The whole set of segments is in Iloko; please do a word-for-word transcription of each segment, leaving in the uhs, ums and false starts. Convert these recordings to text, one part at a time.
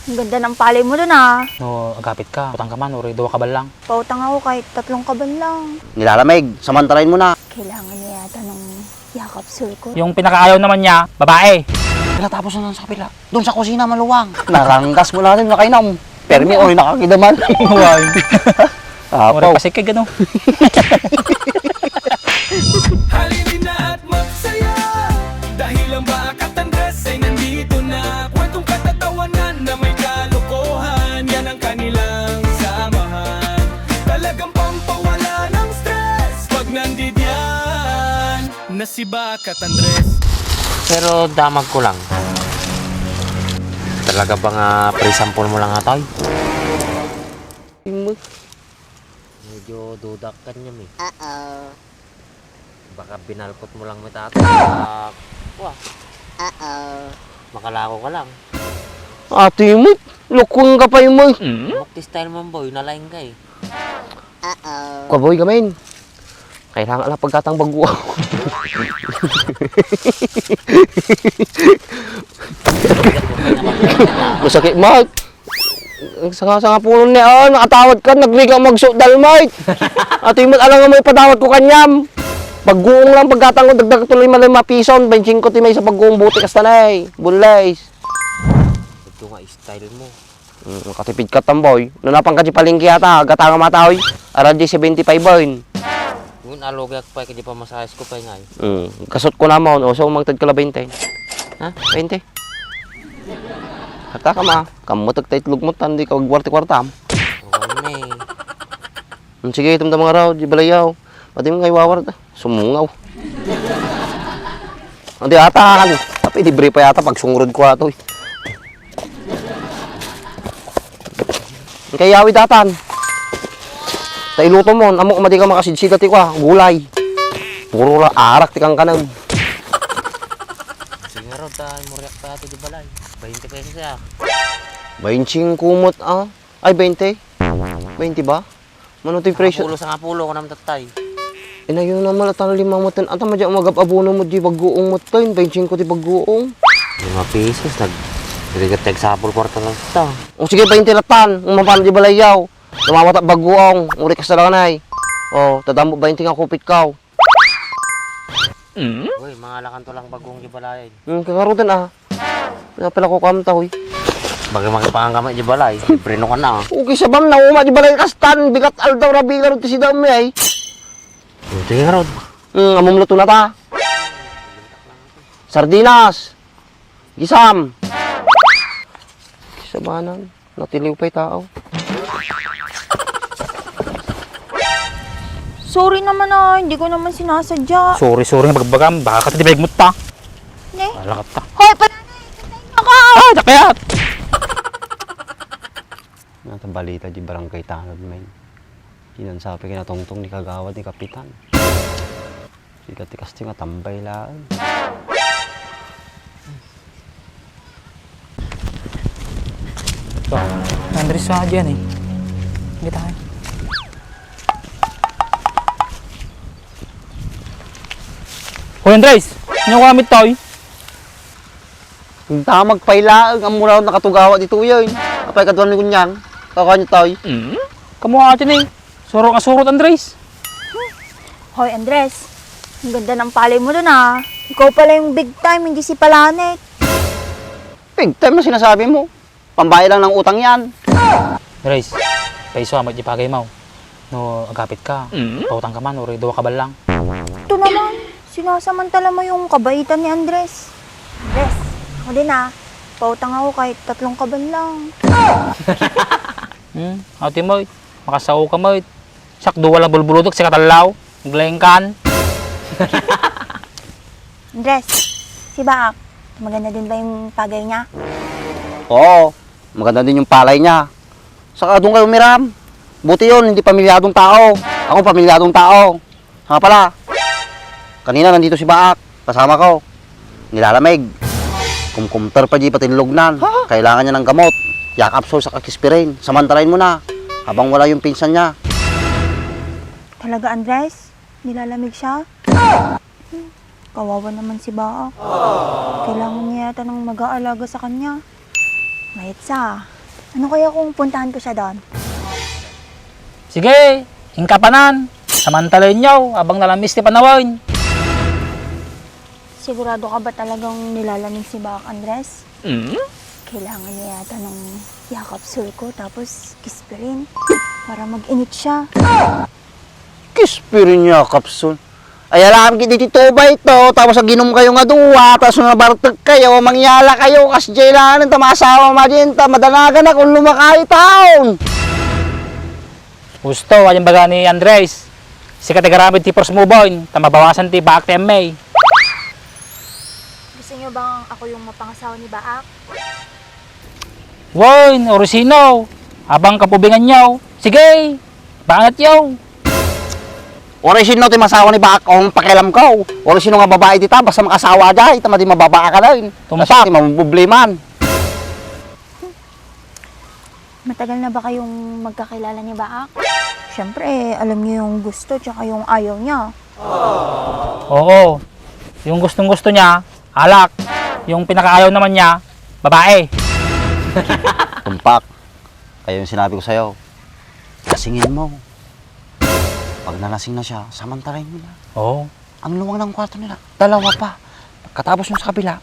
Ang ganda ng palay mo dun, ah. No, agapit ka. Utang ka man, uray dua ka ballang. Pautang ako kahit tatlong kaban lang. Nilalamig, samantalain mo na. Kailangan niya yata ng yakapsol ko. Yung pinakaayaw naman niya, babae. Wala, tapos na sa kapila. Doon sa kusina, maluwang. Naranggas mo na rin, nakainom. Permi, oy, nakakidaman. Huwag. Apo. Oras pa sikig, ano? Halina at magsaya, dahil ang Baak at Andres ay nandito na. Kwentong katatawanan na may kalokohan, yan ang kanilang samahan. Talagang pampawala ng stress pag nandidiyan na si Baak at Andres. Pero damag ko lang. Talaga ba nga pre-sample mo lang ata, eh? Medyo dudak kanya, mi. Uh-oh. Baka binalkot mo lang, mi, tata. Wah. Uh-oh. Makalako ka lang. Ate mo, lukong ka pa yung mo. Amok ti style mo, boy. Nalaing ka, eh. Uh-oh. Kaboy gamin. Kailangan lang pagkatang bago. Masakit, Mike. Sanga-sanga pulong ni, ah, nakatawad ka, nagriga magsuot dalmite. Ati mo, alam nga may padawat ko kanyam. Pagguong lang, pagkatang ko, dagdag tuloy malay mapiso, baintsingko ti may sa pagguong buti, kasta na, eh. Bunlays. Ito nga style mo. Mm, katipid ka, tamboy. No, napang ka di palengke ata, gatanga mata, oy. Ara di seventy-five, oy. Ngun, alogyak pa, kadi pamasahis ko pa, ngay. Mm, kasot ko naman, o, so, magtad ka la bainte. Ha? Bainte? Kata ka, ma. Kamutak ta itlog mo, tan, di ka agwarti kwartam. Oo, ne. Mm, sige, itom ta mga raw, di balayaw. Pati mo nga iwawar ta. Sumungaw. Andi ata, kan. Tapi libre pa yata pag sungurod ko ato, eh. Kay yawi datan. Ta iluto mo, amo, madi ka makasidsida ti kwa, gulay. Puro la arak ti kangkanam. Sige nga raw, ta, muriak pa ato di balay. Bainte pesos ya. Baintsingko met, ah. Ay, bainte. Bainte ba? Mano ti presyo? Sangapulo, sangapulo, kunam tattay. Inayo naman at ang lima mo ten. Ata madya umagap abono mo di baguong mo ten. Baintsingko ti baguong. Lima pesos, nag-, nagrigat tag sapul kwarta na ta. O sige, bainte latan. Umapano di balayaw. Lumawat at baguong. Uri ka sa lanay. O, tadambo bainte nga kupit ka. Mm? Uy, mga lakan to lang baguong di balayan. Hmm, kakarutan, ah. Napila ko kamta, uy. Bagay makipangan kami di balay. Libre no ka na, ah. Okay, sabam na uma di balay kastan. Bigat aldaw, rabi ka ron ti sidam, eh. Buti nga ron. Hmm, amom luto na ta. Sardinas. Gisam. Sabanan. Natiliw pa'y tao. Sorry naman, ah. Hindi ko naman sinasadya. Sorry, sorry nga bagbagam. Baka ka ti baigmut ta. Ne? Wala ka ta. Hoy, pananay! Ako! Ah, dakayat! Nata balita di barangay tanod, men. Kinansapi kinatongtong ni kagawad ni kapitan. Sikat ti kasting a tambay laeng. Andres sa diyan eh. Hindi tayo. Hoy, Andres! Ano ka amit tayo? Damag pay laeng, ammo raw nakatugawa ditoy. Apay kaduan ni Kunyang, kakuan ditoy. Mm? Kamu atin eh. Surot nga surot, Andres. Hoy, Andres. Ang ganda ng palay mo dun, ah. Ikaw pala yung big time, hindi si Palanet. Big time ang sinasabi mo. Pambayad lang ng utang yan. Andres, paiso, amat di pagay mo. No, agapit ka. Mm? Pautang ka man, uri, duwa ka ballang. Ito naman, sinasamantala mo yung kabaitan ni Andres. Andres, ako din ah. Pautang ako kahit tatlong kaban lang. Hmm, ate mo, makasao ka mo. Sakto, wala bulbulutok, si katallaw. Naglengkan. Andres, si Baak, maganda din ba yung pagay niya? Oo, maganda din yung palay niya. Saka doon kayo umiram. Buti yun, hindi pamilyadong tao. Ako, pamilyadong tao. Nga pala, kanina nandito si Baak, kasama ko. Nilalamig. Kumkumter pa di patilog nan. Ha? Kailangan niya ng gamot. Yakapsol sa kakispirin. Samantalain mo na. Habang wala yung pinsan niya. Talaga, Andres? Nilalamig siya? Hmm, kawawa naman si Baak. Kailangan niya yata ng mag-aalaga sa kanya. Mayat sa. Ano kaya kung puntahan ko siya doon? Sige, inka panan. Samantalayenyo, abang nalamis ti panawen. Sigurado ka ba talagang nilalamig si Baak Andres? Mm? Kailangan niya yata ng Yakapsul ko, tapos Kispirin, para mag-init siya. Kispirin, Yakapsul. Ay, alam, kiti ti tubay to, tapos aginum kayo nga dua, tapos nabartek kayo, mangyala kayo, kas jay lang, ta masawa ma din, ta madanagan na kung lumakay taon. Gusto, ayan baga ni Andres. Sika ti garamid ti first move on, ta mabawasan ti baak ti M A. Gusto niyo bang ako yung mapangasawa ni Baak? Wen, orisino, abang kapubingan nyo. Sige, bangat yo. Orisino ti masawa ni Baak, ang pakialam ko. Orisino nga babae dita, basta makasawa jay, ta madi mababaa ka na yun. Tumpak. Kasi ti mamumblema. Matagal na ba kayong magkakilala ni Baak? Siyempre, alam niyo yung gusto tsaka yung ayaw niya. Oo. Yung gustong-gusto niya, alak. Yung pinakaayaw naman niya, babae. Tumpak. Kaya yung sinabi ko sa'yo, lasingin mo. Pag nalasing na siya, samantalayin mo na. Oo. Ang luwang ng kwarto nila, dalawa pa. Pagkatapos nun sa kabila,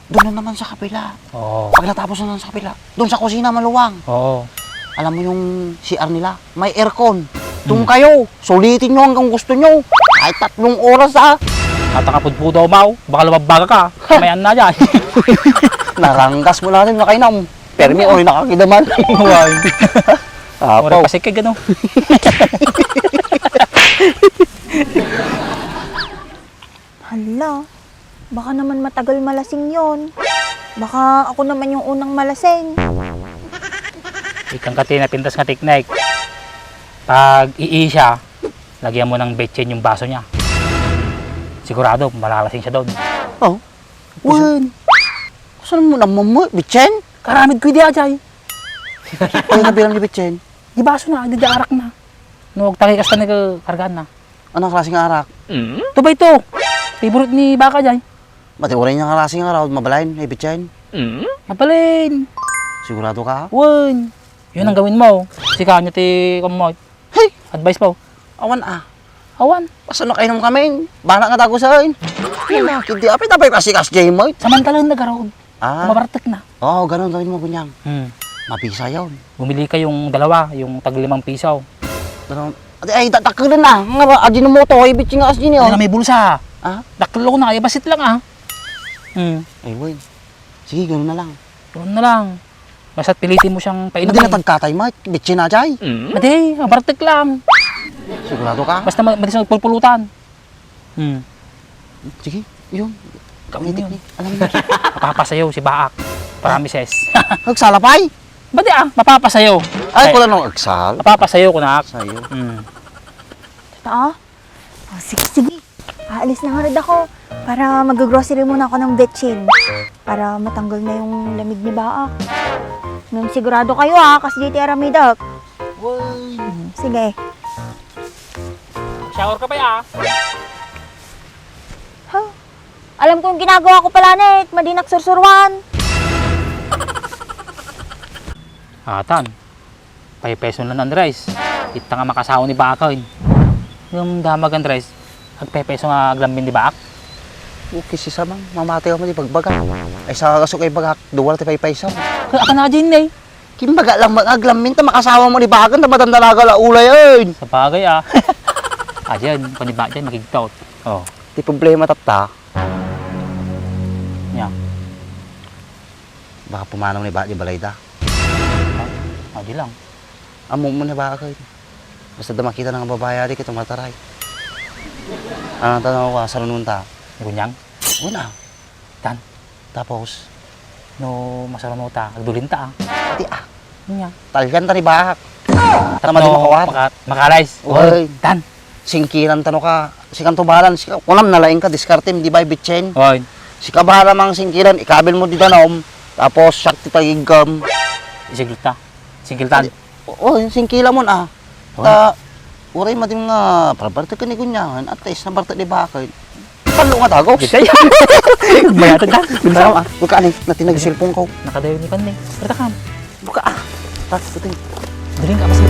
doon na naman sa kabila. Oo. Pag natapos na naman sa kabila, doon sa kusina maluwang. Oo. Alam mo yung C R nila, may aircon. Doon Hmm. kayo, sulitin nyo hanggang gusto nyo. Kahit tatlong oras, ha. At ang apudpudaw, Mau, baka lumabbaga ka. May anna dyan. Naranggas mo natin, nakainom. Permi, oy, nakakidaman. Uy. Apaw. Ora pasikig, ano? Hala, baka naman matagal malasing yon. Baka ako naman yung unang malasing. Ikang kati na pintas nga teknik. Pag ii siya, lagyan mo ng betsin yung baso niya. Sigurado, malalasing siya doon. Oh? Wen. Saan mo naman mo? Bitsen? Karamid ko di ajay. Ano na bilang ni Bitsen? Di baso na, di arak na. No, agtagay kasta ni ka-, kargaan na. Anong klaseng arak? Ito ba ito? Favorite ni Baka jay. Mati, uray niya klaseng arak, mabalain, eh, Bitsen. Mabalain. Sigurado ka? Wen. Yun ang gawin mo. Sika, niya ti, kamo. Hey! Advice pa, oh. Awan, ah. Awan. Basta nakainom kami, bana nga dagusain. Yun na, kindi apit, apit, kasi kas jay mo. Samantalahin na garod. Ah. Mabartek na. Oo, ganun gawin mo, kunyang. Hmm. Mabisa yun. Bumili kayong dalawa, yung tag limang piso. Ganun. Adi, ay, da-, dakkel na. Nga ba, adi mo to, ay, bitching nga as din yun. Hindi na may bulsa. Ah? Dakkel ko na, ay, basit lang, ah. Hmm. Ay, wait. Sige, ganun na lang. Ganun na lang. Basta't pilitin mo siyang Hindi na painumin. Tagkatay, Mike. Bitchin na, Jay. Madi, bartek lang. Sigurado ka? Basta ma-, madi sa pulpulutan. Hmm. Sige, yun. Gawin Gamitin yun. Ni. Alam mo. Mapapasayaw si Baak. Promises. Nagsalapay? Ba't di ah? Mapapasayaw. Ay, Ay, kulang nung agsal. Mapapasayaw ko na. Sayo. Hmm. Totoo? Oh, sige, sige. Aalis na nga rin ako para mag-grocery muna ako ng vetsin para matanggal na yung lamig ni Baak. Ngem sigurado kayo ha, kas J T R Amidak. Woy! Hmm, sige. Shower ka pa ya? Ha? Alam ko yung ginagawa ko pala, Nick. Madinak sursurwan. Atan. Paypeso na, Andres. Ita nga makasawa ni Baak. Ngem damag, Andres, agpaypeso nga aglambin ni Baak. Okay, si Samang, mamati ka mo di pagbaga. Ay, sa kaso kay bagak, duwal ti paypeso. Kaya ka na, Jin, eh. Kimbaga lang, mga aglambin, ta makasawa mo ni Baak, ta madandalaga la ulay, eh. Sa bagay, ah. Ayan, paniba dyan, makigtot. Oh. Ti problema, tatta. Nya. Baka pumanong ni Baak di balay da. Ah, di lang. Amo mo na ba kayo? Basta da makita na nga babae, di kita mataray. Ano ang tanaw ka, sarununta? Ni Kunyang? Una. Tan? Tapos? No, masarununta, agdulinta, ah. Ati, ah. Nya. Talyan ta ni Baak. Tapno, madi makawat. Maka-, makalays. Uy. Tan? Singkiran tano ka. Sikan to balan, sika, kunam na laing ka, diskartem, di ba, bitchen? Oy. Sika bahala mang singkilan, ikabil mo di danom, tapos siak ti tagigam. Isiglut ta. Singkiltan. Adi, oo, yung singkila mo na. Oy. Ta, uray madim nga, parbartek ni Kunyangan, at least, nabartek di bakit. Panlo nga tago. Kaya. Mayatag ka. Bilis ka, ah. Buka ni, natinag cellphone ko. Nakadayo ni Pan, eh. Rita ka. Buka, ah. Tas, puting. Dali ka, mas